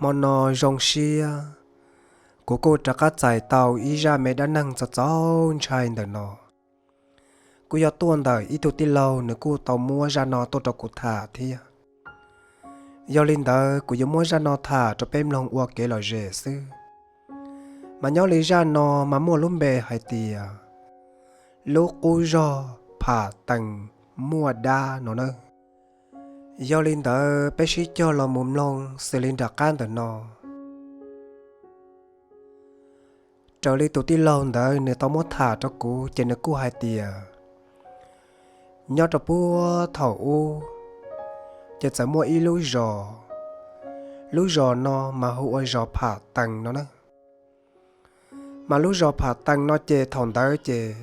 Hmo no zoo siab, kuv kuj rov qab txais tau ib zaj me dab neeg txaus txaus ntshai ntawm no. Kuj yog tuaj ntawm ib tug tij laug, nws kuj tau muab zaj no tuaj rau kuv tham thiab. Yog li ntawd kuv yuav muab zaj no tham rau peb mloog ua kev lom zem xwb. Mas nyob li zaj no mas muaj lub npe hais tias lub qub zog Pham Tees muaj dab no na. Yog li ntawd peb sib cog los mus mloog xws li nram qab ntawm no. Raws li tus tij laug ntawd nws tau muab tham rau kuv ces nws kuj hais tias nyob rau puag thaum ub ces txawm muaj ib lub zos. Lub zos no mas hu ua zos Pham Tees no na. Mas lub zos Pham Tees no ces thaum ntawd ces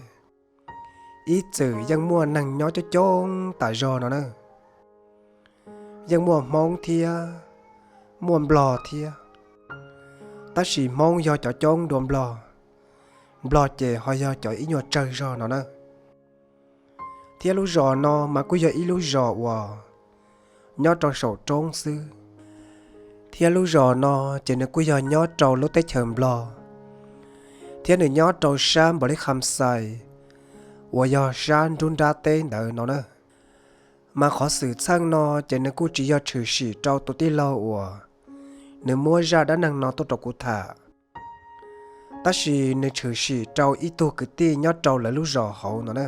ib txwm yeej muaj neeg nyob coob coob tas zog no na. Yeej muaj Hmoob thiab, muaj Nplog thiab, tab sis Hmoob yog cov coob dua Nplog, Nplog ces ho yog cov ib nyuag tsawg zog no na. Thiab lub zos no mas kuj yog ib lub zos uas nyob rau saum roob xwb. Thiab lub zos no ces nws kuj yog nyob rau lub teb chaws Nplog, thiab nws nyob rau sab Npaus Lis Kham Xais, uas yog sab nruab nrab teb ntawd no na. Mas qhov xwm txheej no ces nws kuj tsis yog tshwm sim rau tus tij laug uas nws muab zaj dab neeg no tuaj rau kuv tham, tab sis nws tshwm sim rau ib tug kwv tij nyob rau lawv lub zos hauv no na.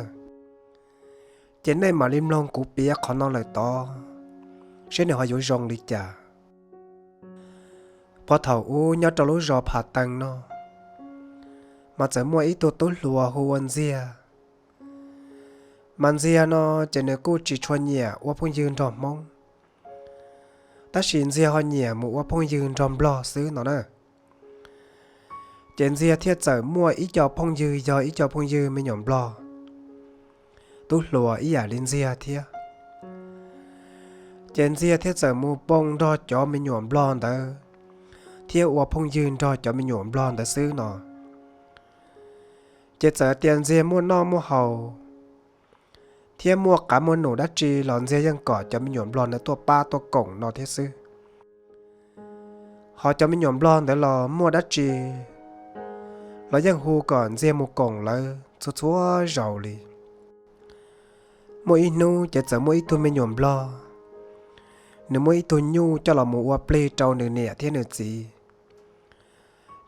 Ces nej mam li mloog kuv piav qhov no lawm tod, seb nws ho yuav zoo li cas. Puag thaum ub nyob rau lub zos Pham Tees no, mas txawm muaj ib tug tub hluas hu ua Ntxiag. Mas Ntxiag no ces nws kuj tsis tshua nyiam ua phooj ywg nrog Hmoob, tab sis Ntxiag ho nyiam mus ua phooj ywg nrog Nplog xwb no na. Ces Ntxiag thiaj txawm muaj ib co phooj ywg yog ib co phooj ywg me nyuam Nplog, tub hluas ib yam li Ntxiag thiab. Ces Ntxiag thiaj txawm mus poob nrog cov me nyuam Nplog ntawd, thiab ua phooj ywg nrog cov me nyuam Nplog ntawd xwb no. Ces txawm tias Ntxiag muaj noj muaj haus, thiab muaj qav muaj num dab tsi los Ntxiag yeej kom cov me nyuam Nplog ntawd tuaj pab tuaj koom no thiab xwb. Ho cov me nyuam Nplog ntawd los muaj dab tsi los yeej hu kom Ntxiag mus koom lawv txhua txhua zaus li. Muaj ib hnub ces txawm muaj ib tug me nyuam Nplog, nws muaj ib tug nyuj coj los mus ua plig rau nws niam thiab nws txiv,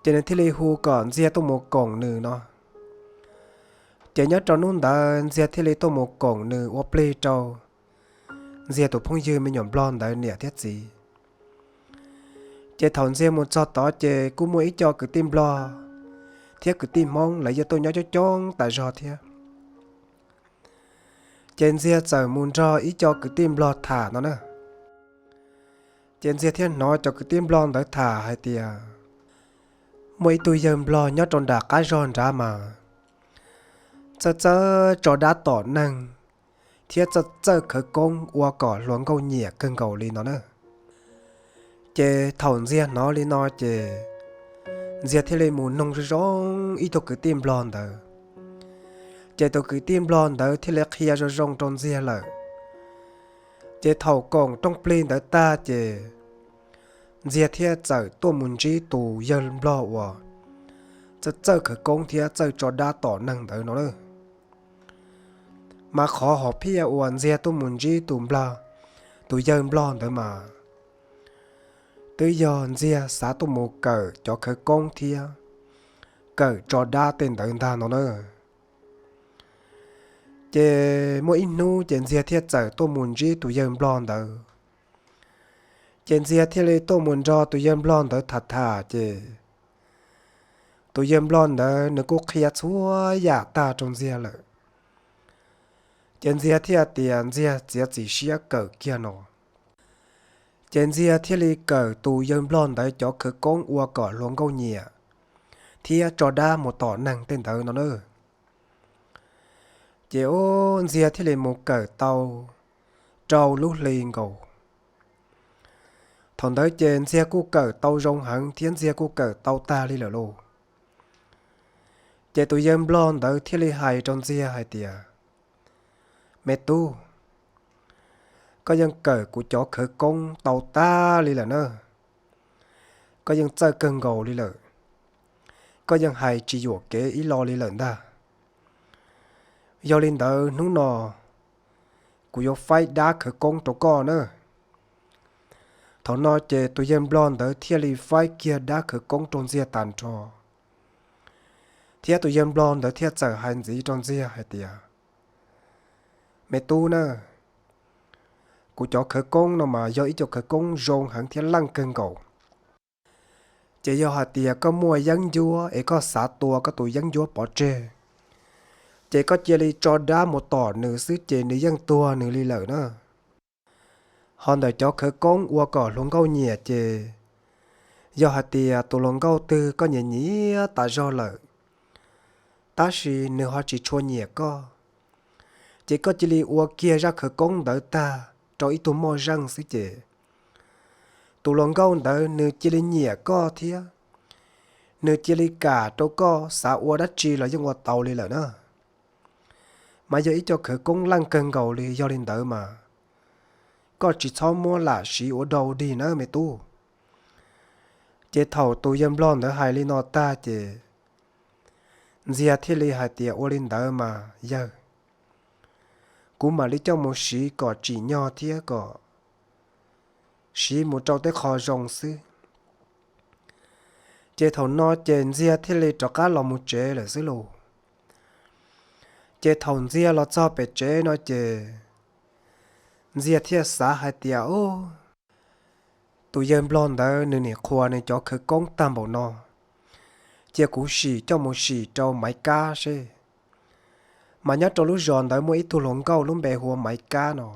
ces nws thiaj li hu kom Ntxiag tuaj mus koom nws no. Ces nyob rau hnub ntawd Ntxiag thiaj li tuaj mus koom nws ua plig rau Ntxiag tus phooj ywg me nyuam Nplog ntawd niam thiab txiv. Ces thaum Ntxiag mus txog tod ces kuj muaj ib co kwv tij Nplog thiab kwv tij Hmoob lawv yeej tuaj nyob coob coob tas zog thiab. Ces Ntxiag txawm mus nrog ib co kwv tij Nplog tham no na. Ces Ntxiag thiaj hnov cov kwv tij Nplog ntawd tham hais tias muaj ib tug yawg Nplog nyob rau nram qab zog nrad mas txawj txawj tso dab tom neeg thiab txawj txawj khawv koob ua kom hluas nkauj nyiam kawg nkaus li no na. Ces thaum Ntxiag hnov li no ces Ntxiag thiaj li mus noog zoo zoo ib tug kwv tij Nplog ntawd. Ces tus kwv tij Nplog ntawd thiaj li qhia zoo zoo rau Ntxiag lawm. Ces thaum koom rooj plig ntawd tag ces Ntxiag thiaj txawm tuaj mus ntsib tus yawg Nplog uas txawj txawj khawv koob thiab txawj tso dab tom neeg ntawd no na. Mas qhov hom phiaj uas Ntxiag tuaj mus ntsib tus Nplog, tus yawg Nplog ntawd mas twb yog Ntxiag xav tuaj mus kawm cov khawv koob thiab kawm tso dab tej ntawd ntag no na. Ces muaj ib hnub ces Ntxiag thiaj txawm tuaj mus ntsib tus yawg Nplog ntawd. Ces Ntxiag thiaj li tuaj mus nrog tus yawg Nplog ntawd tham tham ces tus yawg Nplog ntawd nws kuj qhia txhua yam tag rau Ntxiag lawm. Ces Ntxiag thiaj tias Ntxiag txiav txim siab kawm kiag no. Ces Ntxiag thiaj li kawm tus yawg Nplog ntawd cov khawv koob ua kom hluas nkauj nyiam thiab tso dab mus tom neeg tej ntawd no na. Ces ub, Ntxiag thiaj li mus kawm tau rau lub hli nkaus. Thaum ntawd ces Ntxiag kuj kawm tau zoo heev thiab Ntxiag kuj kawm tau tag li lawm lauj. Ces tus yawg Nplog ntawd thiaj li hais rau Ntxiag hais tias, Me tub, koj yeej kawm kuv cov khawv koob tau tag li lawm na. koj yeej txawj kawg nkaus li lawm, koj yeej hais tsis yuam kev ib lo li lawm ntag. Yog li ntawd hnub no kuv yuav faib dab khawv koob rau koj na. Thaum no ces tus yawg nplog ntawd thiaj li faib kiag dab khawv koob rau Ntxiag tag nrho, thiab tus yawg nplog ntawd thiaj txawm hais ntxiv rau Ntxiag hais tias, Me tub na, kuv cov khawv koob no mas yog ib co khawv koob zoo heev thiab leej kawg nkaus. Ces yog hais tias koj muaj yeeb ncuab es koj xav tua koj tus yeeb ncuab pov tseg, ces koj cia li tso dab mus tom nws xwb ces nws yeej tuag nws li lawm na. Ho ntawm cov khawv koob ua kom hluas nkauj nyiam ces, yog hais tias tus hluas nkauj twg koj nyiam nyiam tas zog lawm, tab sis nws ho tsis tshua nyiam koj, ces koj cia li ua kiag zaj khawv koob ntawd tag rau ib tug moj zeej xwb ces tus hluas nkauj ntawd nws cia li nyiam koj thiab nws cia li kam rau koj, xav ua dab tsi los yeej ua tau li lawm na. Mas yog ib co khawv koob leej kawg nkaus li, yog li ntawd mas koj tsis txhob muab lam siv ua dog dig nawb me tub. Ces thaum tus yawg nplog ntawd hais li no tag ces Ntxiag thiaj li hais tias, Ua li ntawd mas yawg, kuv mam li coj mus siv kom tsim nyog thiab kom siv mus rau tej qho zoo xwb. Ces thaum no ces Ntxiag thiaj li rov qab los mus tsev lawm xwb lauj. Ces thaum Ntxiag los txog pem tsev no ces Ntxiag thiaj xav hais tias, Tus yawg nplog ntawd nws nim qhuas nws cov khawv koob tag npaum no, cia kuv sim coj mus sim rau Maiv Kab seb. Mas nyob rau lub zos ntawd muaj ib tug hluas nkauj lub npe hu ua Maiv Kab no.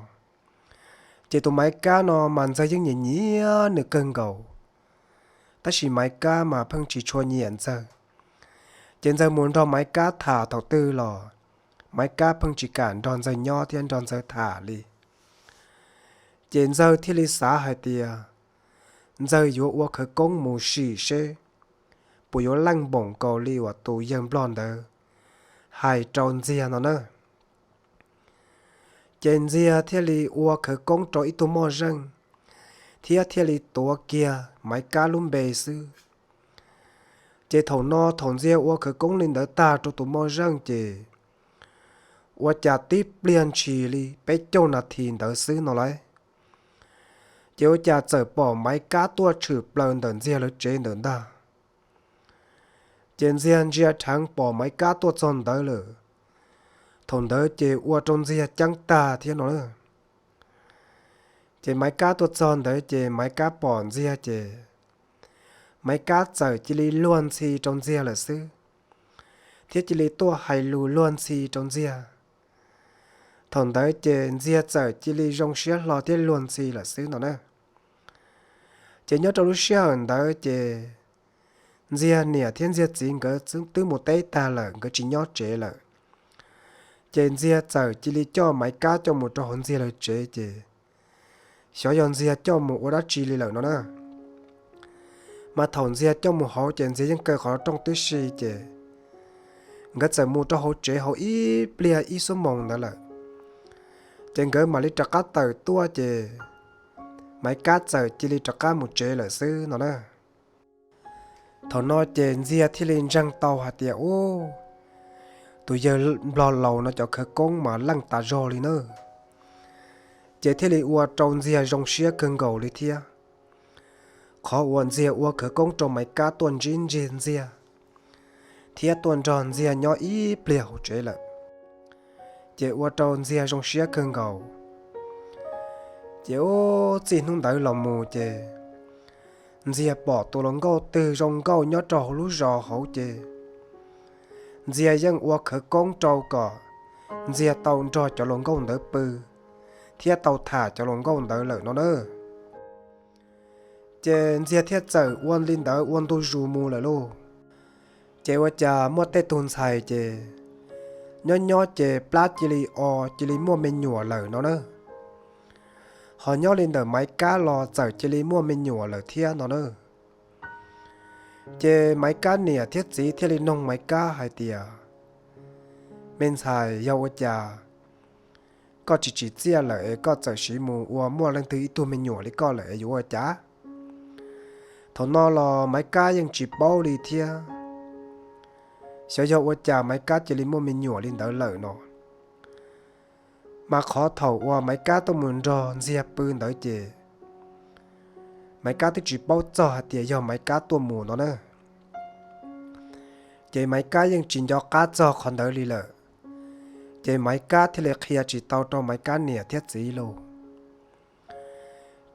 Ces tus Maiv Kab no mas Ntxawg yeej nyiam nyiam nws kawg nkaus, tab sis Maiv Kab mas pheej tsis tshua nyiam Ntxawg. Ces Ntxawg mus nrog Maiv Kab tham thaum twg los Maiv Kab pheej tsis kam nrog Ntxawg nyob thiab nrog Ntxawg tham li. Ces Ntxawg thiaj li xav hais tias Ntxawg yuav ua khawv koob mus sim seb puas yuav leej npaum nkaus li uas tus yawg nplog ntawd hais rau Ntxiag no na. Ces Ntxiag thiaj li ua khawv koob rau ib tug moj zeej, thiab thiaj li tuav kiag Maiv Kab lub npe xwb. Ces thaum no thaum Ntxiag ua khawv koob li ntawd tag rau tus moj zeej ces ua cas tib pliag ntshis li peb caug nas this ntawd xwb no lauj, ces ua cas txawm pom Maiv Kab tuaj tshwm plaws ntawm Ntxiag lawv tsev ntawm ntag. Ces Ntxiag ntsia dheev pom Maiv Kab tuaj txog ntawd lawm, thaum ntawd ces ua rau Ntxiag ceeb tag thiab no. Ces Maiv Kab tuaj txog ntawd ces Maiv Kab pom Ntxiag ces Maiv Kab txawm cia li luag ntxhi rau Ntxiag lawm xwb, thiab cia li tuaj hais lus luag ntxhi rau Ntxiag. Thaum ntawd ces Ntxiag txawm cia li zoo siab hlo thiab luag ntxhi lawm xwb no na. Ces nyob rau lub sij hawm ntawd ces Ntxiag niam thiab Ntxiag txiv nkawd twb mus teb tag lawm, nkawd tsis nyob tsev lawm. Ces Ntxiag txawm cia li coj Maiv Kab coj mus rau hauv Ntxiag lawv tsev ces xyov yog Ntxiag coj mus ua dab tsi li lawm no na. Mas thaum Ntxiag coj mus hauv ces Ntxiag yeej kaw qhov rooj tib si ces nkawd txawm mus rau hauv tsev hauv ib pliag ib xuab moos ntawd lawm. Ces nkawd mam li rov qab tawm tuaj ces Maiv Kab txawm cia li rov qab mus tsev lawm xwb no na. Thaum no ces Ntxiag thiaj li ntseeg tau hais tias, Ub, tus yawg nplog laus no cov khawv koob mas leej tas zog li na. Ces thiaj li ua rau Ntxiag zoo siab kawg nkaus li thiab. Qhov uas Ntxiag ua khawv koob rau Maiv Kab tuaj ntsib ntsiag Ntxiag thiab tuaj nrog Ntxiag nyob ib pliag hauv tsev lawm, ces ua rau Ntxiag zoo siab kawg nkaus. Ces ub, txij hnub ntawd los mus ces Ntxiag pom tus hluas nkauj twg zoo nkauj nyob rau hauv lub zos hauv ces Ntxiag yeej ua khawv koob rau kom Ntxiag tau nrog cov hluas nkauj ntawd pw thiab tau tham cov hluas nkauj ntawd lawm no na. Ces Ntxiag thiaj txawm ua li ntawd ua ntu zus mus lawm lauj. Ces ua cas muaj tej tug ntxhais ces nyob nyob ces plab cia li o, cia li muaj me nyuam lawm no na. Ho nyob li ntawm Maiv Kab los txawm cia li muaj me nyuam lawm thiab no na. Ces Maiv Kab niam thiab txiv thiaj li noog Maiv Kab hais tias, Me ntxhais, yog ua cas koj tsis tsim txiaj lawm es koj txawm siv mus ua muaj leej twg ib tug me nyuam li koj lawm es yuav ua cas? Thaum no los Maiv Kab yeej tsis paub li thiab, xyov yog ua cas Maiv Kab cia li muaj me nyuam li ntawd lawm no. Mas qhov thaum uas Maiv Kab tuaj mus nrog Ntxiag pw ntawd ces Maiv Kab twb tsis paub txog hais tias yog Maiv Kab tuaj mus no na. Ces Maiv Kab yeej tsis nco qab txog qhov ntawd li lawm, ces Maiv Kab thiaj li qhia tsis tau rau Maiv Kab niam thiab txiv lauj.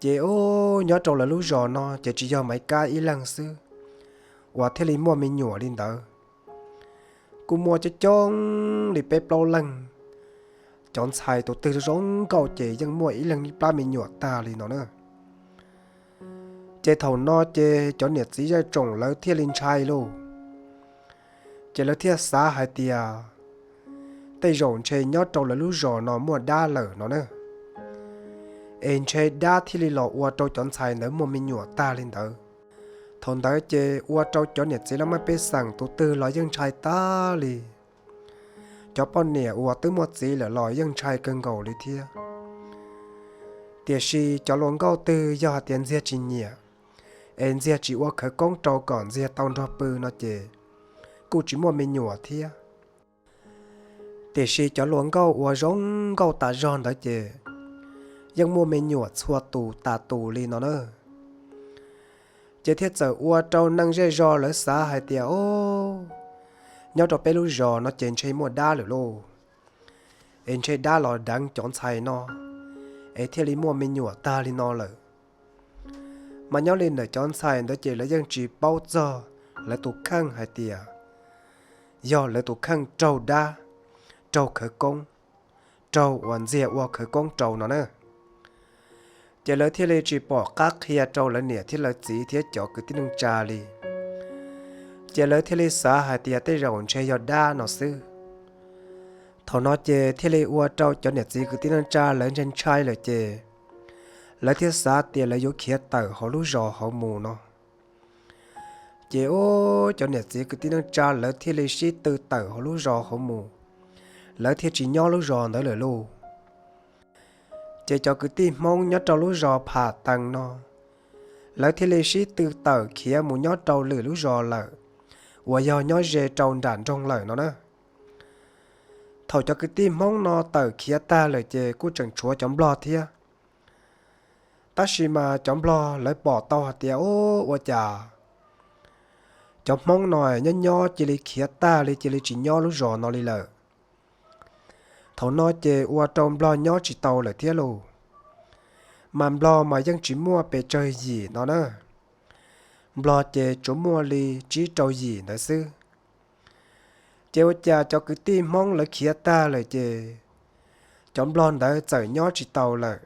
Ces ub, nyob rau lawv lub zos no ces tsis yog Maiv Kab ib leeg xwb uas thiaj li muaj me nyuam li ntawd, kuj muaj coob coob li peb plaub leeg. Cov ntxhais tus twg zoo nkauj ces yeej muaj ib leeg ib plab me nyuam tag li no na. Ces thaum no ces cov niam txiv zej tsoom lawv thiaj li ntshai lauj. Ces lawv thiaj xav hais tias tej zaum ntshe nyob rau lawv lub zos no muaj dab lawm no na, es ntshe dab thiaj li los ua rau cov ntxhais ntawd muaj me nyuam tag li ntawd. Thaum ntawd ces ua rau cov niam txiv laj mej pej xeem tus twg los yeej ntshai tag li. Cov poj niam uas twb muaj txiv lawm los yeej ntshai kawg nkaus li thiab. Tiam sis cov hluas nkauj twg yog hais tias Ntxiag tsis nyiam, es Ntxiag tsis ua khawv koob rau kom Ntxiag tau nrog pw no ces kuj tsis muaj me nyuam thiab. Tiam sis cov hluas nkauj uas zoo nkauj tas zog ntawd ces yeej muaj me nyuam txhua tus tas tus li no na. Ces thiaj txawm ua rau neeg zej zos lawv xav hais tias, o, nyob rau peb lub zos no ces ntshe muaj dab lawm lauj, es ntshe dab los deev cov ntxhais no, es thiaj li muaj me nyuam tag li no lawm. Mas nyob li ntawm cov ntxhais ntawd ces lawv yeej tsis paub txog lawv tus kheej hais tias yog lawv tus kheej raug dab, raug khawv koob, raug uas Ntxiag ua khawv koob rau no na. Ces lawv thiaj li tsis pom qab qhia rau lawv niam thiab lawv txiv thiab cov kwv tij neej tsa li. Ces lawv thiaj li xav hais tias tej zaum ntshe yog dab no xwb. Thaum no ces thiaj li ua rau cov niam txiv kwv tij neej tsa lawv ntshai ntshai lawm ces lawv thiaj xav tias lawv yuav khiav tawm hauv lub zos hauv mus no. Ces ub, cov niam txiv kwv tij neej tsa lawv thiaj li sib tw tawm hauv lub zos hauv mus, lawv thiaj tsis nyob lub zos ntawd lawm lauj. Ces cov kwv tij Hmoob nyob rau lub zos Pham Tees no, lawv thiaj li sib tw tawm khiav mus nyob rau lwm lub zos lawm, uas yog nyob ze rau nram nroog lawm no na. Thaum cov kwv tij Hmoob no tawm khiav tag lawm ces kuj tseem tshuav cov Nplog thiab. Tab sis mas cov Nplog lawv pom tau hais tias, ub, ua cas cov Hmoob no nyob nyob cia li khiav tag li, cia li tsis nyob lub zos no li lawm. Thaum no ces ua rau Nplog nyob tsis tau lawm thiab lauj. Mas Nplog mas yeej tsis muaj pes tsawg yim no na. Nplog ces tsuas muaj li tsib rau yim ntawd xwb. Ces ua cas cov kwv tij Hmoob lawv khiav tag lawm ces cov Nplog ntawd txawm nyob tsis tau lawm.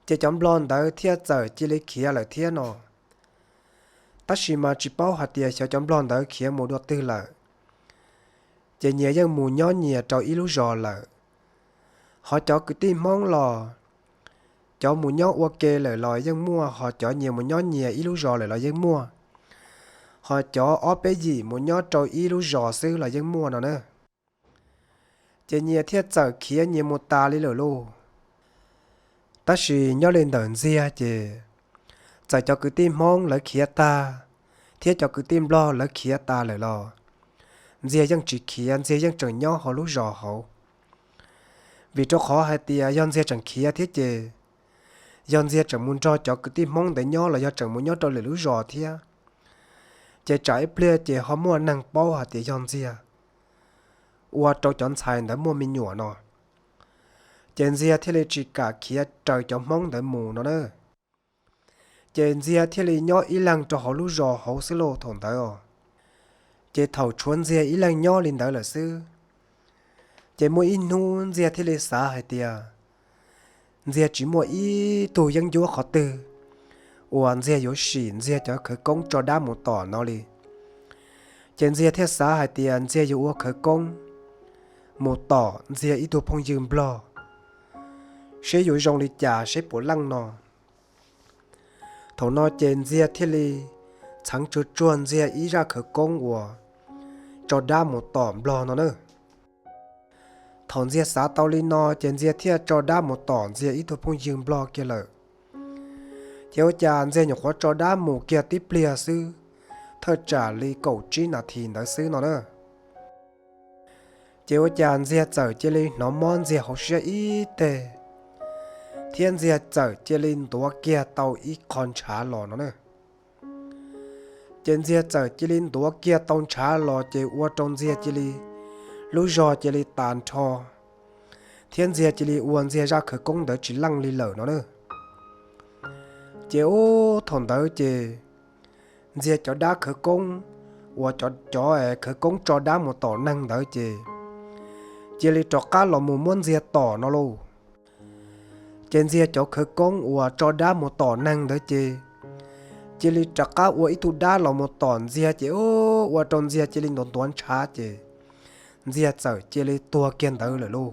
Ces cov Nplog ntawd thiaj txawm cia li khiav lawm thiab no. Tab sis mas tsis paub hais tias xyov cov Nplog ntawd khiav mus dua twg lawm. Ces nyias yeej mus nyob nyias rau ib lub zos lawm. Ho cov kwv tij Hmoob los, cov mus nyob ua ke lawm los yeej muaj, ho cov nyias mus nyob nyias ib lub zos lawm los yeej muaj. Ho cov ob peb yim mus nyob rau ib lub zos xwb los yeej muaj no na. Ces nyias thiaj txawm khiav nyias mus tas li lawm lauj. Tab sis nyob li ntawm Ntxiag ces txawm cov kwv tij Hmoob lawv khiav tag, thiab cov kwv tij Nplog lawv khiav tas lawm los Ntxiag yeej tsis khiav, Ntxiag yeej tseem nyob hauv lub zos hauv. Vim rau qhov hais tias yog Ntxiag tseem khiav thiab ces, yog Ntxiag tseem mus nrog cov kwv tij Hmoob ntawd nyob los yog tseem mus nyob rau lwm lub zos thiab, ces tsam ib pliag ces ho muaj neeg paub hais tias yog Ntxiag ua rau cov ntxhais ntawd muaj me nyuam no. Ces Ntxiag thiaj li tsis kam khiav raws cov Hmoob ntawd mus no na. Ces Ntxiag thiaj li nyob ib leeg rau hauv lub zos hauv xwb lauj thaum ntawd os. Ces thaum tshuav Ntxiag ib leeg nyob li ntawd lawm xwb, ces muaj ib hnub Ntxiag thiaj li xav hais tias Ntxiag tsis muaj ib tug yeeb ncuab qhov twg uas Ntxiag yuav sim Ntxiag cov khawv koob tso dab mus tom no li. Ces Ntxiag thiaj xav hais tias Ntxiag yuav ua khawv koob mus tom Ntxiag ib tug phooj ywg Nplog, seb yuav zoo li cas seb puas leej no. Thaum no ces Ntxiag thiaj li txheev tsuag tsuag Ntxiag ib zaj khawv koob uas tso dab mus tom Nplog no na. Thaum Ntxiag xav tau li no ces Ntxiag thiaj tso dab mus tom Ntxiag ib tug phooj ywg Nplog kiag lawm. Ces ua cas Ntxiag nyuam qhuav tso dab mus kiag tib pliag xwb, thawj tsam li kaum tsib nas this ntawd xwb no na. Ces ua cas Ntxiag txawm cia li hnov mob Ntxiag hauv siab ib teg, thiab Ntxiag txawm cia li ntuav kiag tau ib qho ntshav los no na. Ces Ntxiag txawm cia li ntuav kiag tau ntshav los ces ua rau Ntxiag cia li, lub zog cia li tas nrho, thiab Ntxiag cia li ua Ntxiag zaj khawv koob ntawd tsis leej li lawm no na. Ces ub thaum ntawd ces Ntxiag cov dab khawv koob, uas cov, cov khawv koob tso dab mus tom neeg ntawd ces cia li rov qab los mus muab Ntxiag tom no lauj. Ces Ntxiag cov khawv koob uas tso dab mus tom neeg ntawd ces cia li rov qab ua ib tug dab los mus tom Ntxiag ces ub ua rau Ntxiag cia li ntuav ntuav ntshav ces Ntxiag txawm cia li tuag kiag ntawd lawm lauj.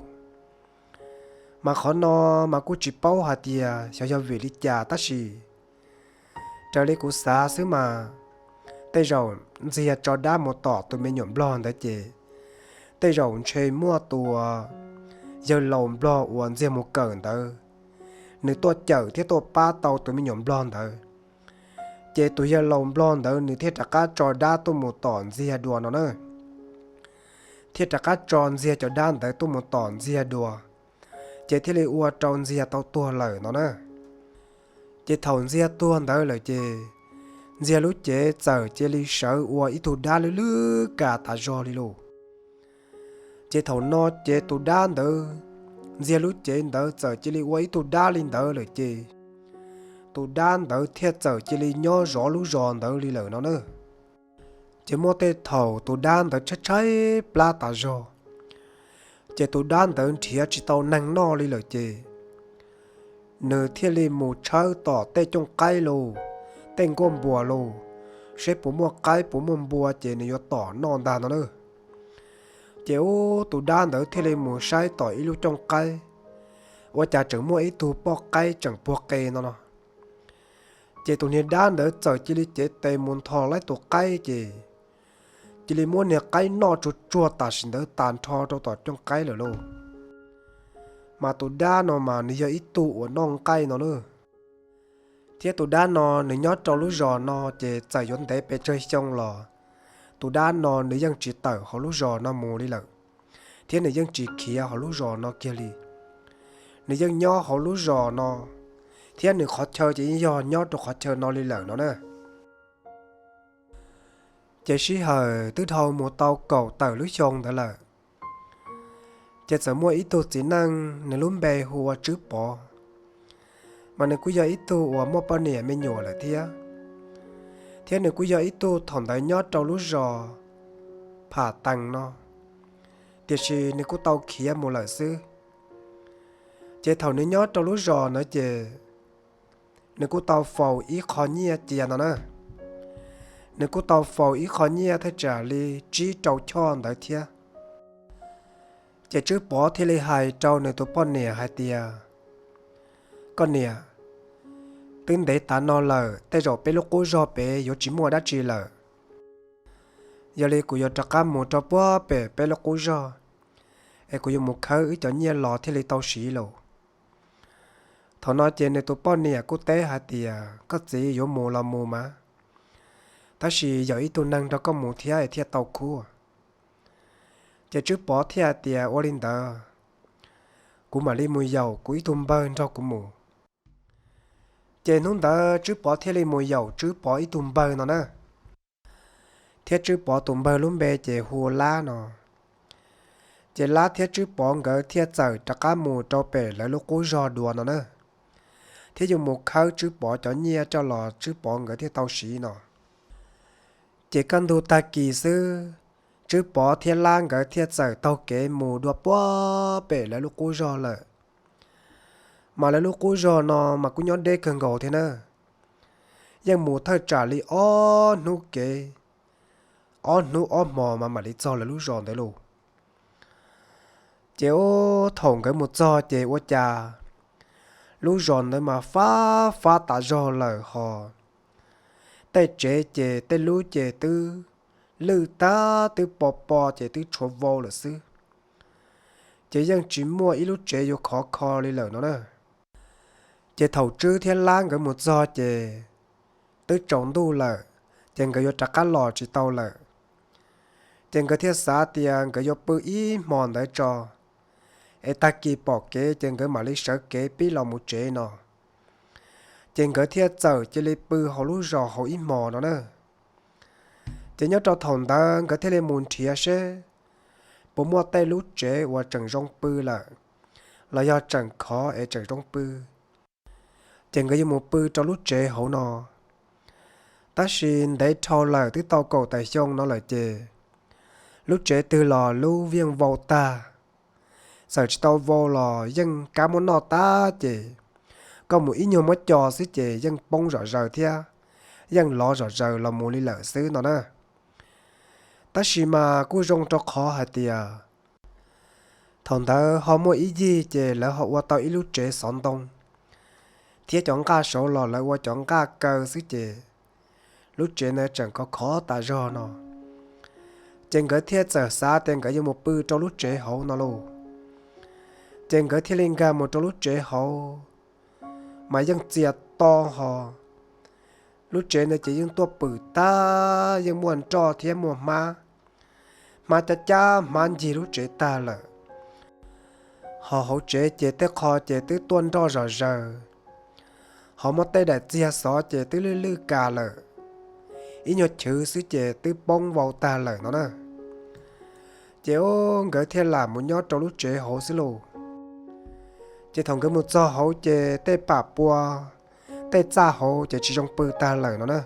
Mas qhov no mas kuj tsis paub hais tias xyov yog vim li cas tab sis raws li kuv xav xwb mas tej zaum Ntxiag tso dab mus tom tus me nyuam nplog ntawd ces tej zaum ntshe muaj tus yawg laus nplog uas Ntxiag mus kawm ntawd, nws tuaj cawm thiab tuaj pab tau tus me nyuam nplog ntawd. Ces tus yawg laus nplog ntawd nws thiaj rov qab tso dab tuaj mus tom Ntxiag dua no na. Thiaj rov qab tso Ntxiag cov dab ntawd tuaj mus tom Ntxiag dua, ces thiaj li ua rau Ntxiag tau tuag lawm no na. Ces thaum Ntxiag tuag ntawd lawm ces Ntxiag lub cev txawm cia li sawv ua ib tug dab lwj lwj kas tas zog li lauj. Ces thaum no ces tus dab ntawd, Ntxiag lub cev ntawd txawm cia li ua ib tug dab li ntawd lawm ces tus dab ntawd thiaj txawm cia li nyob zov lub zos ntawd li lawm no na. Ces muaj tej thaum tus dab ntawd tshaib tshaib plab tas zog, ces tus dab ntawd nrhiav tsis tau neeg noj li lawm ces nws thiaj li mus tshawb tom tej cooj qaib lauj, tej nkuaj npua lauj, seb puas muaj qaib puas muaj npua ces nws yuav tom noj ntag no na. Ces ub tus dab ntawd thiaj li mus saib tom ib lub cooj qaib, ua cas tseem muaj ib tug poj qaib tseem puag qe no no. Ces tus niag dab ntawd txawm cia li cev tes mus nthos laib tus qaib ces cia li muab niag qaib noj tsuag tsuag tam sim ntawd tas nrho rau tom cooj qaib lawm lauj. Mas tus dab no mas nws yog ib tug uas noj nqaij no na. Thiab tus dab no nws nyob rau lub zos no ces txawm yuav ntev pes tsawg xyoo los tus dab no nws yeej tsis tawm hauv lub zos no mus li lawm, thiab nws yeej tsis khiav hauv lub zos no kiag li. Nws yeej nyob hauv lub zos no, thiab nws qhov chaw ces yeej yog nyob rau qhov chaw no li lawm no na. Ces sij hawm twb dhau mus tau kaum tawm lub xyoo ntawd lawm, ces txawm muaj ib tug txiv neej nws lub npe hu ua Tswb Pov, mas nws kuj yog ib tug uas muaj poj niam me nyuam lawm thiab, thiab nws kuj yog ib tug thaum ntawd nyob rau lub zos Pham Tees no, tiam sis nws kuj tau khiav mus lawm xwb. Ces thaum nws nyob rau lub zos ntawd ces nws kuj tau faus ib qho nyiaj cia no na. Nws kuj tau faus ib qho nyiaj thaj tsam li tsib rau choj ntawd thiab. Ces Tswb Pov thiaj li hais rau nws tus poj niam hais tias, koj niam, twb ntev tav no lawm tej zaum peb lub qub zog pem yuav tsis muaj dab tsi lawm. Yog li kuv yuav rov qab mus rau puag pem peb lub qub zog, es kuv yuav mus khawb wb cov nyiaj los thiaj li tau siv lauj. Thaum no ces nws tus poj niam kuj teb hais tias, koj txiv, yuav mus los mus mas, tab sis yog ib tug neeg nrog koj mus thiab es thiaj tau khub. Ces Tswb Pov thiaj hais tias, ua li ntawd, kuv mam li mus yaum kuv ib tug npawg nrog kuv mus. Ces hnub ntawd Tswb Pov thiaj li mus yaum Tswb Pov ib tug npawg no na. Thiab Tswb Pov tus npawg lub npe ces hu ua Lab no. Ces Lab thiab Tswb Pov nkawd thiaj txawm rov qab mus rau pem lawv lub qub zog dua no na, thiab yuav mus khawb Tswb Pov cov nyiaj coj los Tswb Pov nkawd thiaj tau siv no. Ces kaj ntug tag kis xwb, Tswb Pov thiab Lab nkawd thiaj txawm taug kev mus dua puag pem lawv lub qub zog lawm. Mas lawv lub qub zog no mas kuj nyob deb kawg nkaus thiab na, yeej mus thawj tsam li ob hnub kev, ob hnub ob hmo mas mam li txog lawv lub zos ntawd lauj. Ces ub thaum nkawd mus txog ces ua cas lub zos ntawd mas fab fab tas zog lawm hos, tej tsev ces tej lub ces twb lwj tag twb po po ces twb tshuav vau lawm xwb, ces yeej tsis muaj ib lub tsev yuav khov kho li lawm no na. Ces thaum Tswb thiab Lab nkawd mus txog ces twb tsaus ntuj lawm, ces nkawd yuav rov qab los tsis tau lawm. Ces nkawd thiaj xav tias nkawd yuav pw ib hmo ntawd tso, es tag kis pom kev ces nkawd mam li sawv kev pib los mus tsev no. Ces nkawd thiaj txawm cia li pw hauv lub zos hauv ib hmos no na. Ces nyob rau thaum ntawd nkawd thiaj li mus nrhiav seb puas muaj tej lub tsev uas tseem zoo pw lawm, los yog tseem khov es tseem zoo pw, ces nkawd yuav mus pw rau lub tsev hauv no. Tab sis ntev dhau lawm twb tau kaum tawm xyoo no lawm ces lub tsev twg los lub viaj vau tag, txawm tsis tau vau los yeej kab muab noj tag ces koj mus ib nyuag muab co xwb ces yeej poob zom zaws thiab yeej lov zom zaws los mus li lawm xwb no na. Tab sis mas kuj zoo rau qhov hais tias thaum ntawd ho muaj ib yig ces lawv ho ua tau ib lub tsev xov ntoo thiab cov nqaj saud los lawv ua cov nqaj kaw xwb ces lub tsev ntawd tseem khov khov tas zog no. Ces nkawd thiaj txawm xav tias nkawd yuav mus pw rau lub tsev hauv no lauj. Ces nkawd thiaj li nkag mus rau lub tsev hauv, mas yeej txias to ho. Lub tsev ntawd ces yeej tuaj pwm tag, yeej muaj nroj thiab muaj hmab, hmab cab cab hmab ncig lub tsev tag lawm. Ho hauv tsev ces tej qho ces twb tuaj nroj zom zaws, ho muaj tej daim txiag xov ces twb lwj lwj kas lawm, ib nyuag chwv xwb ces twb poob vau tag lawm no na. Ces nkawd thiaj lam mus nyob rau lub tsev hauv xwb lauj. Ces thaum nkawd mus txog hauv ces tej pam pua, tej txaj hauv ces tsis zoo pw tag lawm no na.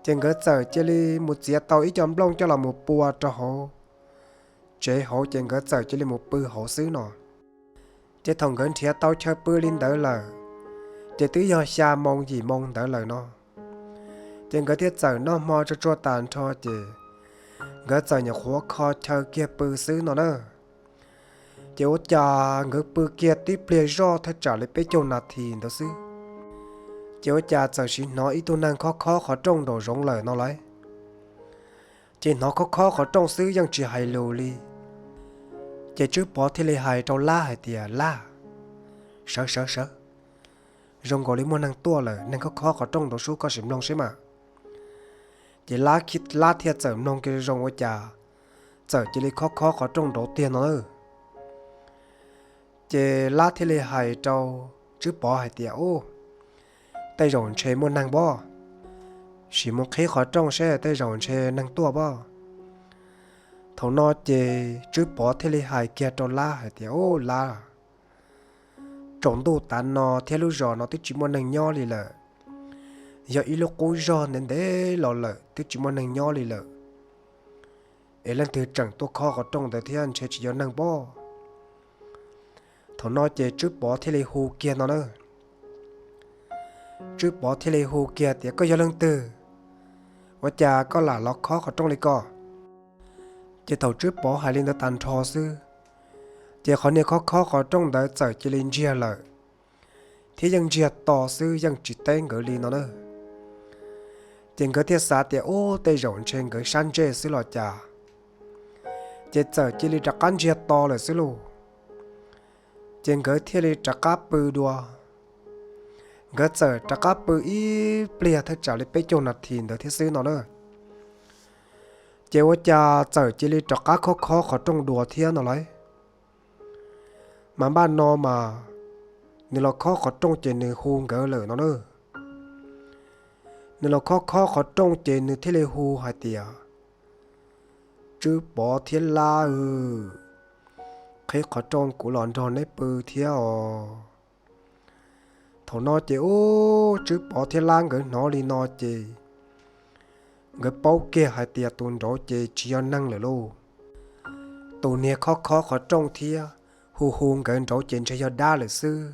Ces nkawd txawm cia li mus txiav tau ib co nplooj coj los mus pua rau hauv tsev hauv ces nkawd txawm cia li mus pw hauv xwb no. Ces thaum nkawd nrhiav tau chaw pw li ntawd lawm, ces twb yog xya moo yim moo ntawd lawm no. Ces nkawd thiaj txawm noj hmo tsuag tsuag tas nrho ces nkawd txawm nyuam qhuav kho chaw kiag pw xwb no na. Ces ua cas nkawd pw kiag tib pliag zoj thawj tsam li peb caug nas this ntawd xwb, ces ua cas txawm sim hnov ib tug neeg khob khob qhov rooj nraum zoov lawm no lauj. Ces hnov khob khob qhov rooj xwb yeej tsis hais lus li. Ces Tswb Pov thiaj li hais rau Lab hais tias, Lab, sawv sawv sawv, zoo nkaus li muaj neeg tuaj lawm, neeg khob khob qhov rooj nraud sub, koj sim mloog seb mas. Ces Lab thiaj txawm mloog kiag zoo ua cas txawm cia li khob khob qhov rooj nraud tiag no na. Ces Lab thiaj li hais rau Tswb Pov hais tias, Ub, tej zaum ntshe muaj neeg pob, sim mus qhib qhov rooj seb tej zaum ntshe neeg tuaj pob. Thaum no ces Tswb Pov thiaj li hais kiag rau Lab hais tias, Ub Lab, tsaus ntuj tav no thiab lub zos no twb tsis muaj neeg nyob li lawm, yog ib lub qub zog ntev ntev los lawm twb tsis muaj neeg nyob li lawm, es leej twg tseem tuaj khob qhov rooj ntawd thiab ntshe tsis yog neeg pob. Thaum no ces Tswb Pov thiaj li hu kiag no na. Tswb Pov thiaj li hu kiag tias, Koj yog leej twg? Ua cas koj lam los khob qhov rooj li ko? Ces thaum Tswb Pov hais li ntawd tag nrho xwb, ces qhov niag khob khob qhov rooj ntawd txawm cia li ntsiag lawm, thiab yeej ntsiag to xwb yeej tsis teb nkawd li no na. Ces nkawd thiaj xav tias, Ub, tej zaum ntshe nkawd sab ntsej xwb los cas. Ces txawm cia li rov qab ntsiag to lawm xwb lauj. Ces nkawd thiaj li rov qab pw dua. Nkawd txawm rov qab pw ib pliag thawj tsam li peb caug nas this ntawd thiab xwb no na. Ces ua cas txawm cia li rov qab khob khob qhov rooj dua thiab no lauj. Mas npaj no mas nws los khob qhov rooj ces nws hu nkawd lawm no na. Nws los khob khob qhov rooj ces nws thiaj li hu hais tias, Tswb Pov thiab Lab, qhib qhov rooj kuv los nrog neb pw thiab os. Thaum no ces ub, Tswb Pov thiab Lab nkawd hnov li no ces nkawd paub kiag hais tias tus nraud ces tsis yog neeg lawm lauj. Tus niag khob khob qhov rooj thiab hu hu nkawd nraud ces ntshe yog dab lawm xwb.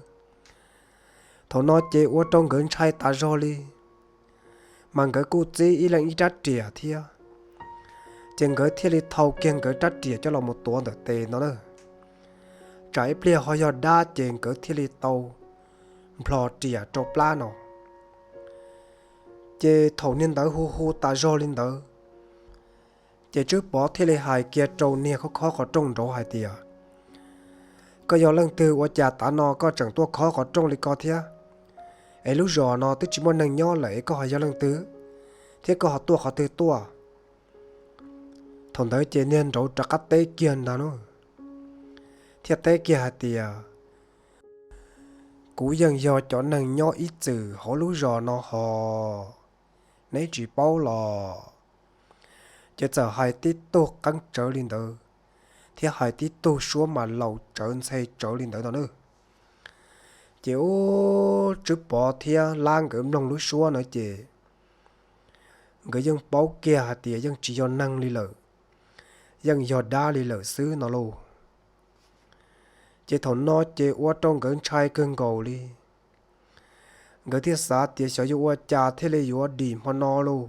Thaum no ces ua rau nkawd ntshai tas zog li, mas nkawd kuj txib ib leeg ib rab riam thiab. Ces nkawd thiaj li thau kiag nkawd rab riam coj los mus tuav ntawm tes no na. Tsam ib pliag ho yog dab ces nkawd thiaj li tau nplho riam rau plab no. Ces thaum niag ntawd hu hu tas zog li ntawd, ces Tswb Pov thiaj li hais kiag rau niag khob khob qhov rooj nraud hais tias, Koj yog leej twg ua cas tav no koj tseem tuaj khob qhov rooj li ko thiab? Es lub zos no twb tsis muaj neeg nyob lawm es koj ho yog leej twg, thiab koj ho tuaj qhov twg tuaj? Thaum ntawd ces niag nraud rov qab teb kiag ntag lauj, thiaj teb kiag hais tias, Kuv yeej yog cov neeg nyob ib txwm hauv lub zos no hos, neb tsis paub los? Ces txawm hais tib tug qeeb tsawv li ntawd, thiab hais tib tug suab mas laus tsawv ntxhe tsawv li ntawd no na. Ces ub, Tswb Pov thiab Lab nkawd mloog lub suab na ces nkawd yeej paub kiag hais tias yeej tsis yog neeg li lawm, yeej yog dab li lawm xwb no lauj. Ces thaum no ces ua rau nkawd ntshai kawg nkaus li. Nkawd thiaj xav tias xyov yuav ua cas thiaj li yuav dim hmo no lauj,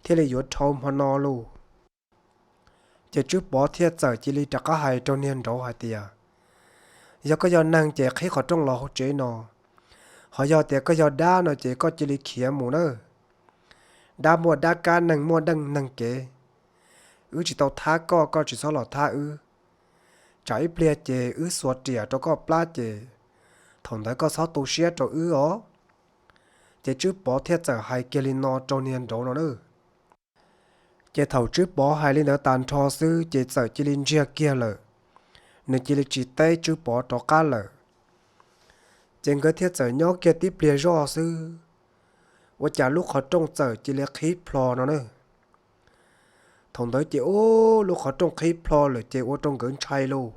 thiaj li yuav dhau hmo no lauj. Ces Tswb Pov thiaj txawm cia li rov qab hais rau niag nraud hais tias, Yog koj yog neeg ces qhib qhov rooj los hauv tsev no, ho yog tias koj yog dab no ces koj cia li khiav mus nawb. Dab muaj dab kab, neeg muaj deej neeg kev. Wb tsis tau thab koj, koj tsis txhob los thab wb. Tsam ib pliag ces wb xuas riam rau koj plab ces thaum ntawd koj txhob tu siab rau wb os. Ces Tswb Pov thiaj txawm hais kiag li no rau niag nraud no na. Ces thaum Tswb Pov hais li ntawd tas nrho xwb ces txawm cia li ntsiag kiag lawm, nws cia li tsis teb Tswb Pov rov qab lawm. Ces nkawd thiaj txawm nyob kiag tib pliag zoj xwb, ua cas lub qhov rooj txawm cia li qhib plho no na. Thaum ntawd ces ub, lub qhov rooj qhib plho lawm ces ua rau nkawd ntshai lauj.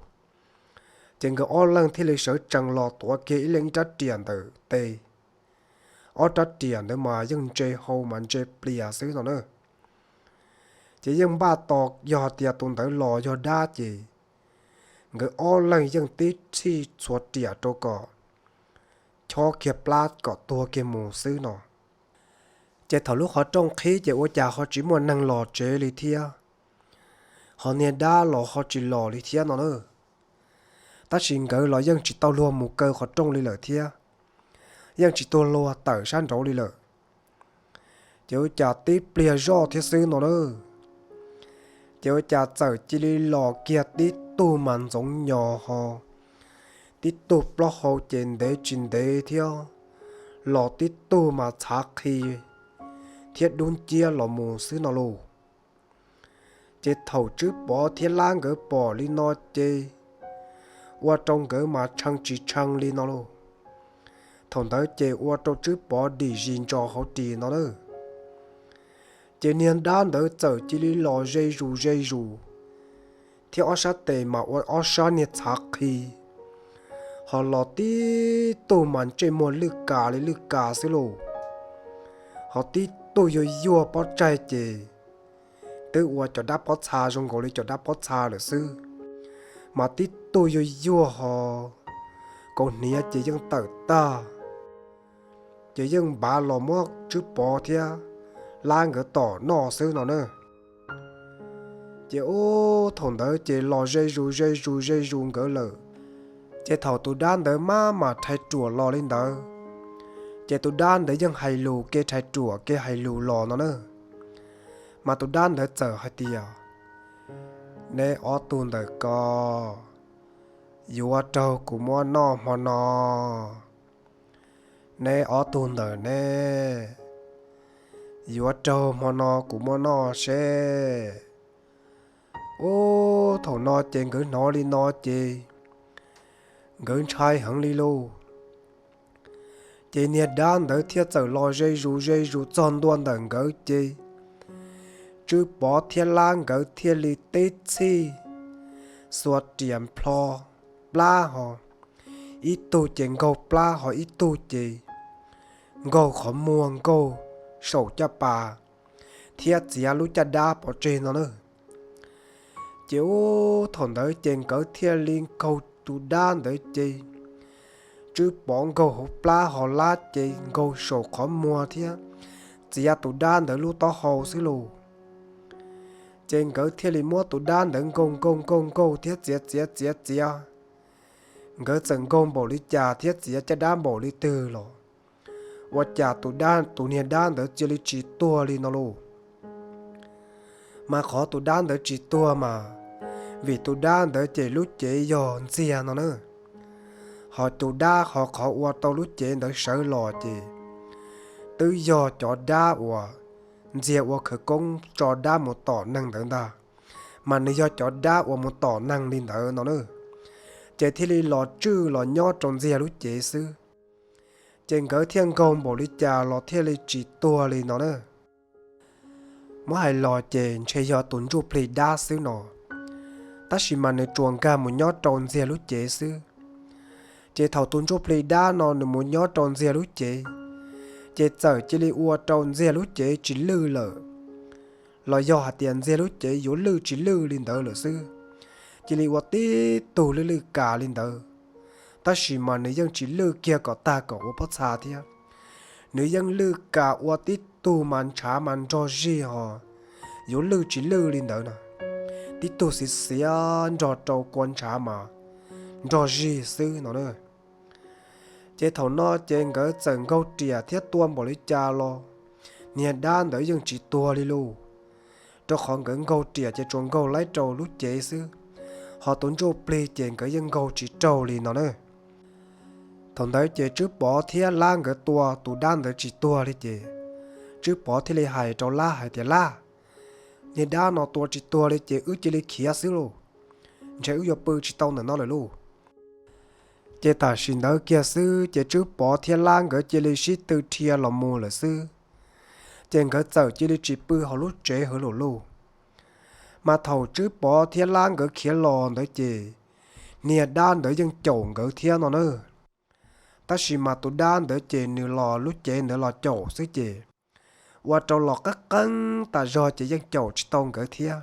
Ces nkawd ob leeg thiaj li sawv tsees los tuav kiag ib leeg rab riam ntawm tes, ob rab riam ntawd mas yeej ntse hau mas ntse plias xwb no na. Ces yeej npaj tos yog tias tus ntawd los yog dab ces nkawd ob leeg yeej tib txhij txhuav riam rau kom chob kiag plab kom tuag kiag mus xwb no. Ces thaum lub qhov rooj qhib ces ua cas ho tsis muaj neeg los tsev li thiab, ho niag dab los ho tsis los li thiab no na. Tab sis nkawd los yeej tsis tau luag mus kaw qhov rooj li lawm thiab, yeej tsis tau luag tawm sab nraud li lawm. Ces ua cas tib pliag zoj thiab xwb no na, ces ua cas txawm cia li los kiag tib tug mas ntxoov nyos ho, tib tug plaub hau ces ntev tsis ntev thiab, los tib tug mas txhav qhi thiab dub nciab los mus xwb no lauj. Ces thaum Tswb Pov thiab Lab nkawd pom li no ces ua rau nkawd mas tshee tsis tshee li no lauj. Thaum ntawd ces ua rau Tswb Pov dim zis ntsos hauv ris no na. Ces niag dab ntawd txawm cia li los ze zus ze zus, thiab ob sab tes mas ua ob sab niag txhav qhi, ho los tib tug mas ntsej muag lwj kas li lwj kas xwb lauj. Ho tib tug yuag yuag pob tsaig ces twb ua cov dab pob txha zoo nkaus li cov dab pob txha lawm xwb, mas tib tug yuag yuag ho kaus hniav ces yeej tawm tag, ces yeej npav los muab Tswb Pov thiab Lab nkawd tom noj xwb no na. Ces ub, thaum ntawd ces los ze zus ze zus ze zus nkawd lawm. Ces thaum tus dab ntawd maj mam rhais ruam los li ntawd, ces tus dab ntawd yeej hais lus kev rhais ruam kev hais lus los no na. Mas tus dab ntawd txawm hais tias, Neb ob tug ntawm ko yuav raug kuv muab noj hmo no. Neb ob tug ntawm neb yuav raug hmo no kuv muab noj seb. Ub, thaum no ces nkawd hnov li no ces nkawd ntshai heev li lauj. Ces niag dab ntawd thiaj txawm los ze zus ze zus txog ntua ntawm nkawd ces Tswb Pov thiab Lab nkawd thiaj li tib txhij xuas riam nplho plab ho, ib tug ces nkaug plab ho ib tug ces nkaug qhov muag nkaug saum caj pas thiab txiav lub caj dab pov tseg no na. Ces ub, thaum ntawd ces nkawd thiaj li nkaug tus dab ntawd ces Tswb Pov nkaug hauv plab ho Lab ces nkaug saum qhov muag thiab txiav tus dab ntawd lub taub hau xwb lauj. Ces nkawd thiaj li muab tus dab ntawd nkaug nkaug nkaug nkaug thiab txiav txiav txiav txiav. Nkawd txawm nkaug npaum li cas thiab txiav caj dab npaum li twg los ua cas tus dab, tus niag dab ntawd cia li tsis tuag li no lauj. Mas qhov tus dab ntawd tsis tuag mas Vim tus dab ntawd ces lub cev yog ntxiag no na. Ho tus dab ho qhov ua tau lub cev ntawd sawv los ces twb yog cov dab uas ntxiag ua khawv koob tso dab mus tom neeg ntawd ntag, mas nws yog cov dab uas mus tom neeg li ntawd no na. Ces thiaj li los tswj los nyob rau ntxiag lub cev xwb. Ces nkawd thiaj nkaug npaum li cas los thiaj li tsis tuag li no na. Muab hais los ces ntshe yog tus ntsuj plig dab xwb no, tab sis mas nws tsuas nkag mus nyob rau ntxiag lub cev xwb. Ces thaum tus ntsuj plig dab no nws mus nyob rau ntxiag lub cev, ces txawm cia li ua rau ntxiag lub cev tsis lwj lawm, los yog hais tias ntxiag lub cev yuav lwj tsis lwj li ntawd lawm xwb, cia li ua tib tug lwj lwj kas li ntawd. Tab sis mas nws yeej tsis lwj kiag kom tag kom ua pob txha thiab, nws yeej lwj kas ua tib tug mas ntshav mas nrog zig ho yuav lwj tsis lwj li ntawd no, tib tug xiav xiav nrog rau kua ntshav mas nrog zig xwb no na. Ces thaum no ces nkawd txawm nkaug riam thiab tua npaum li cas los niag dab ntawd yeej tsis tuag li lauj, rau qhov nkawd nkaug riam ces tsuas nkaug laib rau lub cev xwb, ho tus ntsuj plig ces nkawd yeej nkaug tsis raug li no na. Thaum ntawd ces Tswb Pov thiab Lab nkawd tua tus dab ntawd tsis tuag li ces Tswb Pov thiaj li hais rau Lab hais tias, Lab, niag dab no tua tsis tuag li ces wb cia li khiav xwb lauj, ntshe wb yuav pw tsis tau ntawm no lawm lauj. Ces tam sim ntawd kiag xwb ces Tswb Pov thiab Lab nkawd cia li sib tw dhia los mus lawm xwb. Ces nkawd txawm cia li tsis pw hauv lub tsev hauv lawm lauj. Mas thaum Tswb Pov thiab Lab nkawd khiav los ntawd ces niag dab ntawd yeej caum nkawd thiab no na. Tab sis mas tus dab ntawd ces nws los lub cev ntawd los caum xwb ces ua rau los qeeb qeeb tas zog ces yeej caum tsis tau nkawd thiab.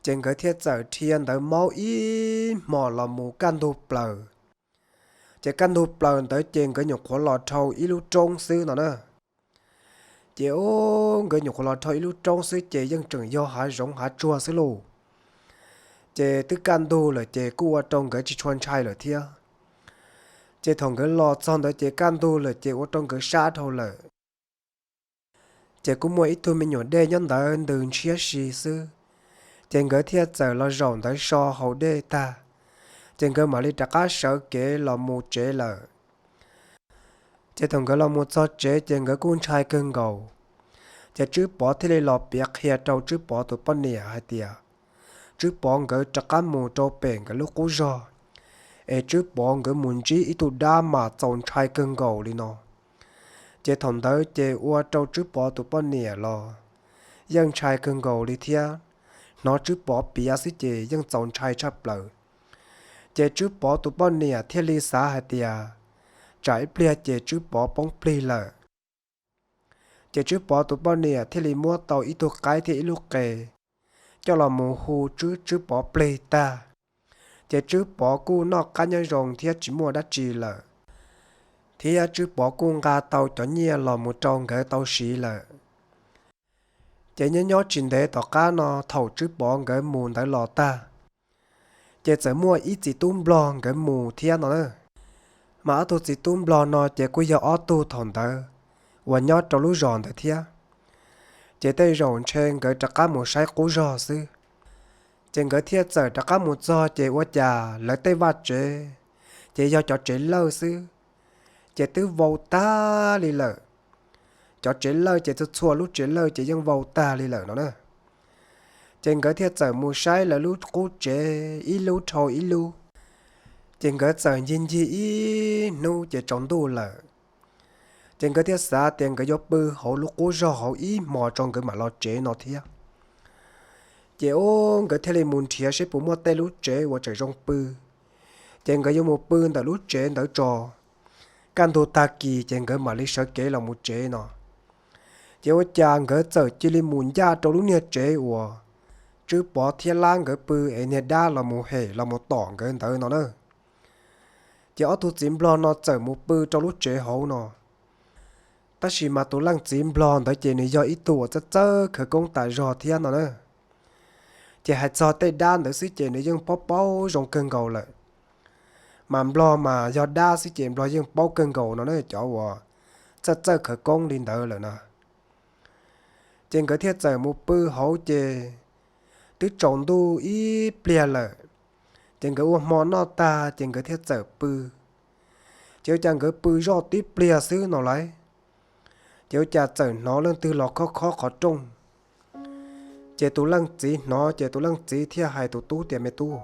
Ces nkawd thiaj txawm dhia ntawd maub ib hmos los mus kaj ntug plaws. Ces kaj ntug plaws ntawd ces nkawd nyuam qhuav los dhau ib lub roob xwb no na. Ces ub, nkawd nyuam qhuav los dhau ib lub roob xwb ces yeej tseem yog hav zoov hav tsuag xwb lauj. Ces twb kaj ntug lawm ces kuj ua rau nkawd tsis tshua ntshai lawm thiab. Ces thaum nkawd los txog ntawd ces kaj ntug lawm ces ua rau nkawd sab dhau lawm. Ces kuj muaj ib tug me nyuam dej nyob ntawd ntws ntshiab si xwb. Ces nkawd thiaj txawm los zaum ntawd so haus dej tag, ces nkawd mam li rov qab sawv kev los mus tsev lawm. Ces thaum nkawd los mus txog tsev ces nkawd kuj ntshai kawg nkaus. Ces Tswb Pov thiaj li los piav qhia rau Tswb Pov tus poj niam hais tias Tswb Pov nkawd rov qab mus rau pem nkawd lub qub zog, es Tswb Pov nkawd mus ntsib ib tug dab mas txaus ntshai kawg nkaus li no. Ces thaum ntawd ces ua rau Tswb Pov tus poj niam los yeej ntshai kawg nkaus li thiab, hnov Tswb Pov piav xwb ces yeej txaus ntshai tshaj plaws. Ces Tswb Pov tus poj niam thiaj li xav hais tias tsam ib pliag ces Tswb Pov poob plig lawm. Ces Tswb Pov tus poj niam thiaj li muab tau ib tug qaib thiab ib lub qe coj los mus hu Tswb, Tswb Pov plig tag. Ces Tswb Pov kuj noj qab nyob zoo thiab tsis muaj dab tsi lawm, thiab Tswb Pov kuj nqa tau cov nyiaj los mus rau nkawd tau siv lawm. Ces nyob nyob tsis ntev tom qab no thaum Tswb Pov nkawd mus ntawd los tag, ces txawm muaj ib txiv tub nplog nkawd mus thiab no na. Mas ob tug txiv tub nplog no ces kuj yog ob tug thaum ntawd uas nyob rau lub zos ntawd thiab. Ces tej zaum ntshe nkawd rov qab mus saib qub zog xwb. Ces nkawd thiaj txawm rov qab mus txog ces ua cas lawv tej vaj tsev ces yog cov tsev lawj xwb, ces twb vau tag li lawm. Cov tsev lawj ces txhua txhua lub tsev lawj ces yeej vau tag li lawm no na. Ces nkawd thiaj txawm mus saib lawv lub qub tsev ib lub dhau ib lub. Ces nkawd txawm ncig ncig ib hnub ces tsaus ntuj lawm. Ces nkawd thiaj xav tias nkawd yuav pw hauv lub qub zog hauv ib hmos tso nkawd mam los tsev no thiab. Ces ub, nkawd thiaj li mus nrhiav seb puas muaj tej lub tsev uas tseem zoo pw. Ces nkawd yuav mus pw ntawm lub tsev ntawd tso, kaj ntug tag kis ces nkawd mam li sawv kev los mus tsev no. Ces ua cas nkawd txawm cia li mus ncaj rau lub niag tsev uas Tswb Pov thiab Lab nkawd pw es niag dab los mus hem los mus tom nkawd ntawd no na. Ces ob tug txiv nplog no txawm mus pw rau lub tsev hauv no. Tab sis mas tus leej txiv nplog ntawd ces nws yog ib tug uas txawj txawj khawv koob tas zog thiab no na. Ces hais txog tej dab ntawd xwb ces nws yeej paub paub zoo kawg nkaus lawm. Mas nplog mas yog dab xwb ces nplog yeej paub kawg nkaus no na, cov uas txawj txawj khawv koob li ntawd lawm na. Ces nkawd thiaj txawm mus pw hauv ces twb tsaus ntuj ib pliag lawm, ces nkawd ua hmo noj tag ces nkawd thiaj txawm pw. Ces ua cas nkawd pw zoj tib pliag xwb no lauj, ces ua cas txawm hnov leej twg los khob khob qhov rooj. Ces tus leej txiv hnov ces tus leej txiv thiaj hais tus tub tias, Me tub,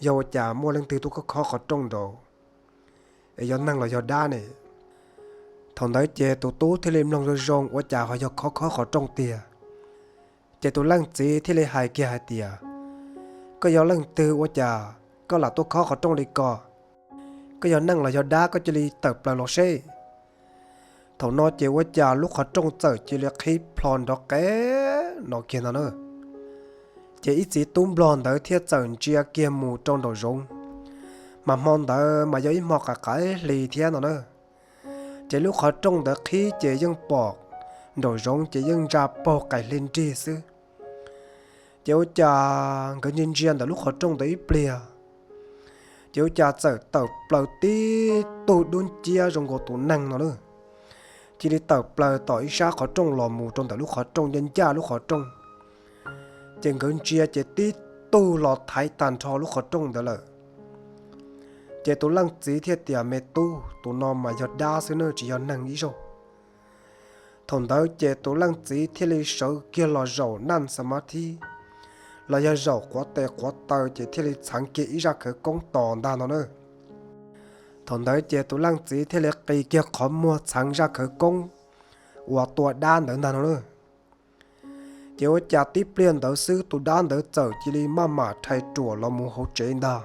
yog ua cas muaj leej twg tuaj khob khob qhov rooj nraud, es yog neeg los yog dab ne? Thaum ntawd ces tus tub thiaj li mloog zoo zoo ua cas ho yog khob khob qhov rooj tiag. Ces tus leej txiv thiaj li hais kiag hais tias, Koj yog leej twg ua cas koj lam tuaj khob qhov rooj li ko? Koj yog neeg los yog dab, koj cia li tawm plaws los seb. Thaum no ces ua cas lub qhov rooj txawm cia li qhib plho nrov qev no kiag no na. Ces ib txiv tub nplog ntawd thiaj txawm ntsia kiag mus rau nraum zoov, mas hmo ntawd mas yog ib hmo qaim qaim hli thiab no na. Ces lub qhov rooj ntawd qhib ces yeej pom nraum zoov ces yeej ntsa paug qaim hli nrig xwb. Ces ua cas nkawd ntsia ntsia ntawm lub qhov rooj ntawd ib pliag, ces ua cas txawm tawm plaws tib tug dub nciab zoo nkaus tus neeg no na, cia li tawm plaws tom ib sab qhov rooj los mus rau ntawm lub qhov rooj, ncaj ncaj lub qhov rooj. Ces nkawd ntsia ces tib tug los thaiv tag nrho lub qhov rooj ntawd lawm. Ces tus leej txiv thiaj tias, Me tub, tus no mas yog dab xwb na, tsis yog neeg ib zaug. Thaum ntawd ces tus leej txiv thiaj li sawv kiag los zaum naj xa mab thib, los yog zaum quav tes quav taw ces thiaj li txheev kiag ib zaj khawv koob tos ntag no na. Thaum ntawd ces tus leej txiv thiaj li qis kiag qhov muag txheev zaj khawv koob uas tua dab ntawd ntag no na. Ces ua cas tib pliag ntawd xwb tus dab ntawd txawm cia li maj mam rhais ruam los mus hauv tsev ntag.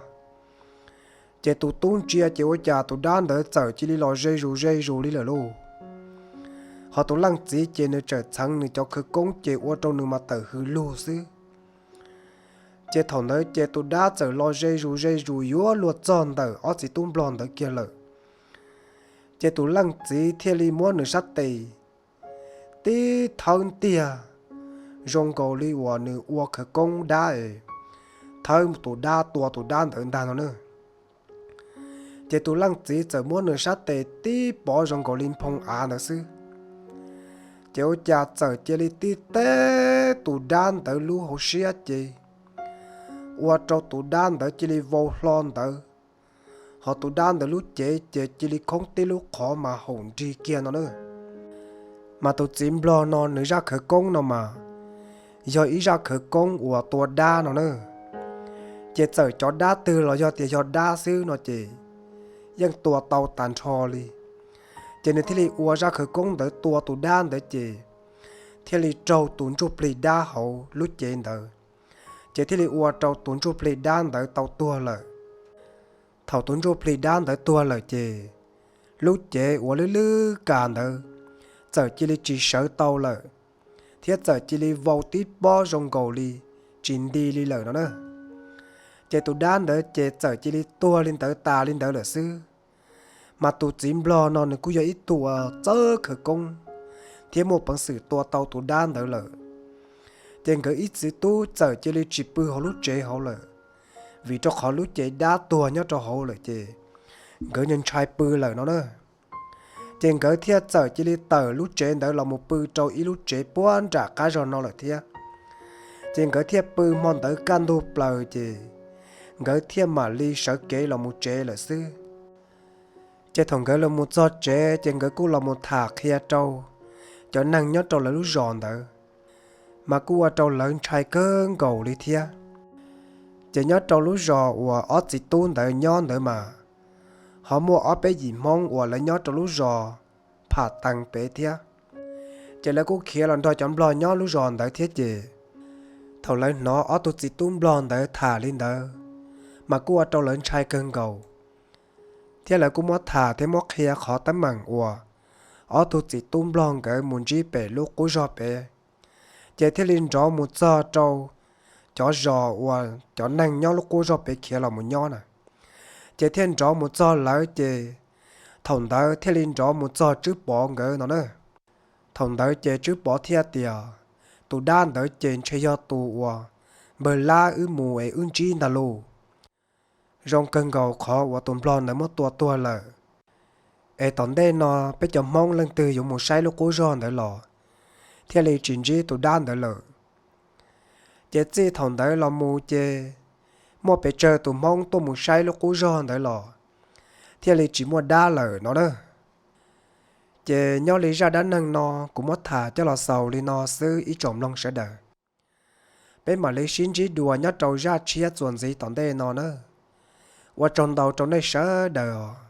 Ces tus tub ntsia ces ua cas tus dab ntawd txawm cia li los ze zus ze zus li lawm lauj. Ho tus leej txiv ces nws txawm txheev nws cov khawv koob ces ua rau nws mas tawm hws lug xwb. Ces thaum ntawd ces tus dab txawm los ze zus ze zus yuav luag txog ntawm ob txiv tub nplog ntawd kiag lawm. Ces tus leej txiv thiaj li muab nws sab tes tib thawb ntiag, zoo nkaus li uas nws ua khawv koob dab es thawb tus dab tua tus dab ntawd ntag no na. Ces tus leej txiv txawm muab nws sab tes tib pov zoo nkaus li nphoo av ntawd xwb. Ces ua cas txawm cia li tib teb tus dab ntawd lub hauv siab ces ua rau tus dab ntawd cia li vau hlo ntawd, ho tus dab ntawd lub cev ces cia li khoob tib lub qhov mas haum nrig kiag no na. Mas tus txiv nplog no nws zaj khawv koob no mas yog ib zaj khawv koob uas tua dab no na. Ces txawm cov dab twg los yog tias yog dab xwb no ces yeej tua tau tas nrho li. Ces nws thiaj li ua zaj khawv koob ntawd tua tus dab ntawd ces thiaj li raug tus ntsuj plig dab hauv lub cev ntawd, ces thiaj li ua rau tus ntsuj plig dab ntawd tau tuag lawm. Thaum tus ntsuj plig dab ntawd tuag lawm ces lub cev uas lwj lwj kas ntawd txawm cia li tsis sawv tau lawm, thiab txawm cia li vau tib pob zoo nkaus li tsis nti li lawm no na. Ces tus dab ntawd ces txawm cia li tuag li ntawd tas li ntawd lawm xwb. Mas tus txiv nplog no nws kuj yog ib tug uas txawj khawv koob thiab muaj peev xwm tua tau tus dab ntawd lawm. Ces nkawd ib txiv tub txawm cia li tsis pw hauv lub tsev hauv lawm, vim rau qhov lub cev dab tuag nyob rau hauv lawm ces nkawd ntshai pw lawm no na. Ces nkawd thiaj txawm cia li tawm lub tsev ntawd los mus pw rau ib lub tsev puag nram qab zog no lawm thiab. Ces nkawd thiaj pw hmo ntawd kaj ntug plaws ces nkawd thiaj mam li sawv kev los mus tsev lawm xwb. Ces thaum nkawd los mus txog tsev ces nkawd kuj los mus tham qhia rau cov neeg nyob rau lawv lub zos ntawd, mas kuj ua rau lawv ntshai kawg nkaus li thiab. Ces nyob rau lub zos uas ob txiv tub ntawd nyob ntawd mas ho muaj ob peb yim Hmoob uas lawv nyob rau lub zos Pham Tees pem thiab. Ces lawv kuj khiav los nrog cov nplog nyob lub zos ntawd thiab ces thaum lawv hnov ob tug txiv tub nplog ntawd tham li ntawd, mas kuj ua rau lawv ntshai kawg nkaus. Thiab lawv kuj muab tham thiab muab qhia qhov teeb meem uas ob tug txiv tub nplog nkawd mus ntsib pem lub qub zog pem, ces thiaj li nrov mus txog rau cov zos uas cov neeg nyob lub qub zog pem khiav los mus nyob na. Ces thiaj nrov mus txog lawv ces thaum ntawd thiaj li nrov mus txog Tswb Pov nkawd no na. Thaum ntawd ces Tswb Pov thiaj tias, Tus dab ntawd ces ntshe yog tus uas npawg Lab wb mus es wb ntsib ntag lauj. Zoo kawg nkaus qhov uas tus nplog ntawd muab tua tuag lawm, es tom ntej no peb cov Hmoob leej twg yuav mus saib lub qub zog ntawd los thiaj li tsis ntsib tus dab ntawd lawm. Ces txij thaum ntawd los mus ces muaj pes tsawg tus Hmoob tuaj mus saib lub qub zog ntawd los thiaj li tsis muaj dab lawm no na. Ces nyob li zaj dab neeg no kuv muab tham coj los xaus li no xwb ib tsoom mloog sawv daws. Peb mam li sib ntsib dua nyob rau zaj tshiab txuas ntxiv tom ntej no na. Ua tsaug ntau rau nej sawv daws.